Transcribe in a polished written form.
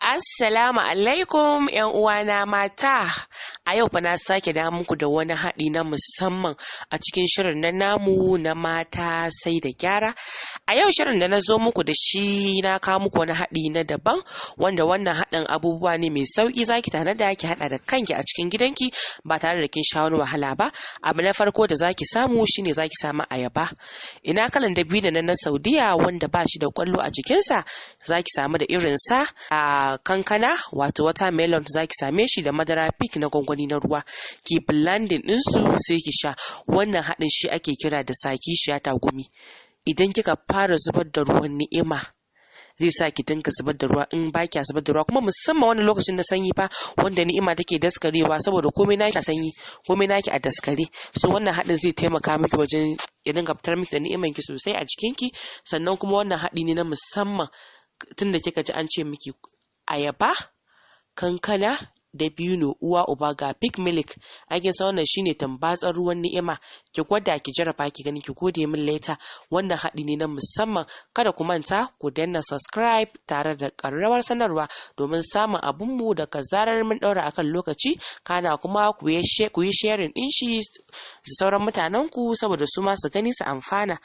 Assalamu alaikum ‘yan uwana mata. A yau fa na sake dawo muku da wani haɗi na musamman a cikin shirin na namu na Mata Sai da Gyara. A yau shirin da na zo muku da shi, na kawo muku wani haɗi na daban, wanda wannan haɗin abubuwa ne mai sauƙi zaki tanada ki haɗa da kanki a cikin gidanki ba tare da kin sha wani wahala ba. Abu na farko da zaki samu shine zaki samu ayaba. Ina kalan dabino na Saudiya wanda ba shi da ƙwallo a jikinsa, zaki samu da irinsa a kankana, wato watermelon, zaki same shi da madara Peak na gwangwani na ruwa. Ki blending ɗinsu, sai ki sha. Wannan haɗin shi ake kira da sakishiya tagumi. Idan kika fara zubar da ruwan ni'ima, zai sa ki dinga zubar da ruwa in ba kya zubar da ruwa. Kuma musamman wannan lokacin na sanyi fa, wanda ni'ima take daskarewa, saboda komai naki a sanyi, komai naki a daskare. So wannan haɗin zai taimaka miki wajen ya dinga fitar miki da ni'iman ki sosai a jikinki. Sannan kuma wannan haɗi ne na musamman, tunda kika ji an ce miki ayaba, kankana, dabino, uwa uba ga Peak Milk. Kin san wannan shine tambatsar ruwan ni'ima. Ki gwada, ki jarraba, ki gani, ki gode min later. Wannan haɗi ne na musamman. Kada ku manta ku danna subscribe tare da ƙararrawar sanarwa domin samun abun mu daga zarar mun ɗaura akan lokaci. Kana kuma ku yi sharing ɗin shi da sauran mutanen ku saboda su ma su gani su amfana.